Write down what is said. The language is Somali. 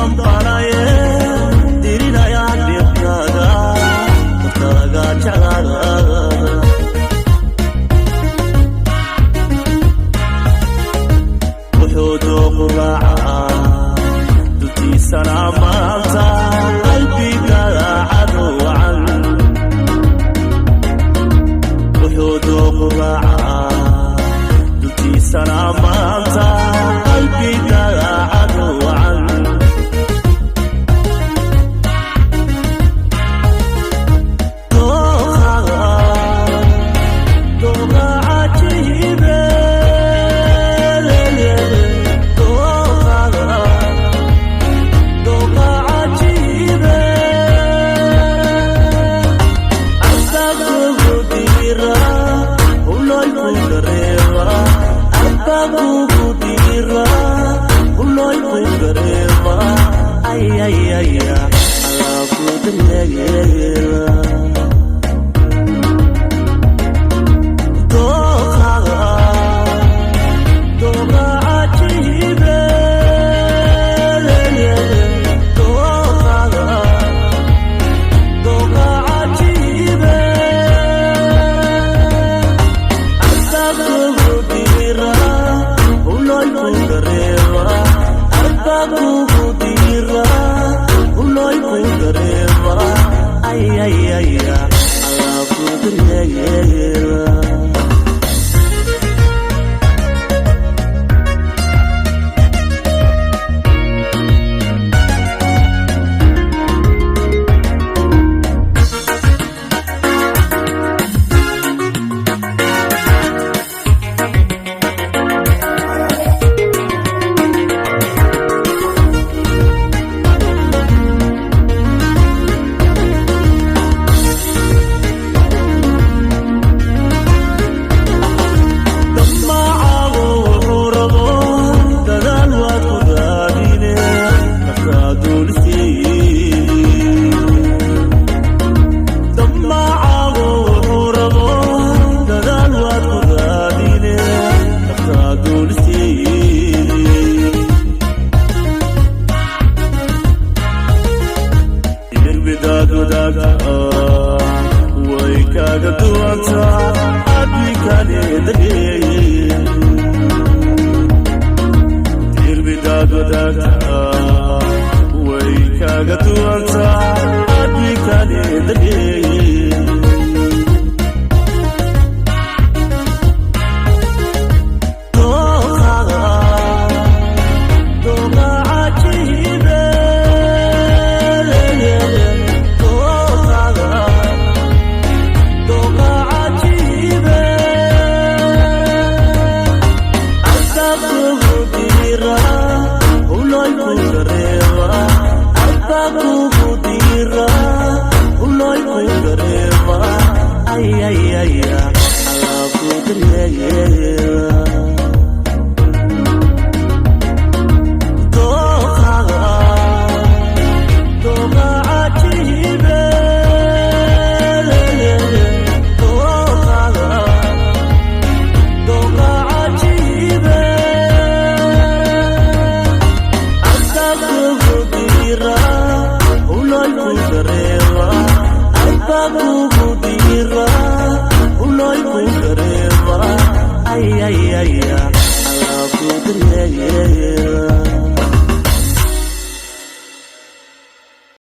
Damqanaye dirinaya dhibkaaga, dadkaaga jeclaada. Wuxuu dooqu raacaa dultiisana maanta qalbiga cadowacan. Wuxuu dooqu raacaa dultiisana maanta qalbiga cadowacan. Dooqa cajiibe, dooqa, dooqa cajiibe. Arbakugu dira uloy ku dareema, arbakugu dira uloy ku dareema. Ay ay ay, Allah ku daryeela. Dooqa, dooqa cajiibe, dooqa, dooqa cajiibe. Arbakugu dira uloy ku dareema, arbakugu dira uloy ku dareema. Ay ay ay, Allah ku daryeela. Damacaagu wuxuu rabo dadaal waad ku raadine, naftaa duulistii. Damacaagu wuxuu rabo dadaal waad ku raadine, naftaa duulistii. Irbidaad wadaagta way kaaga duwantaa adikale daryeeye. Irbidaad wadaagta way kaaga duwantaa adikale daryeeye.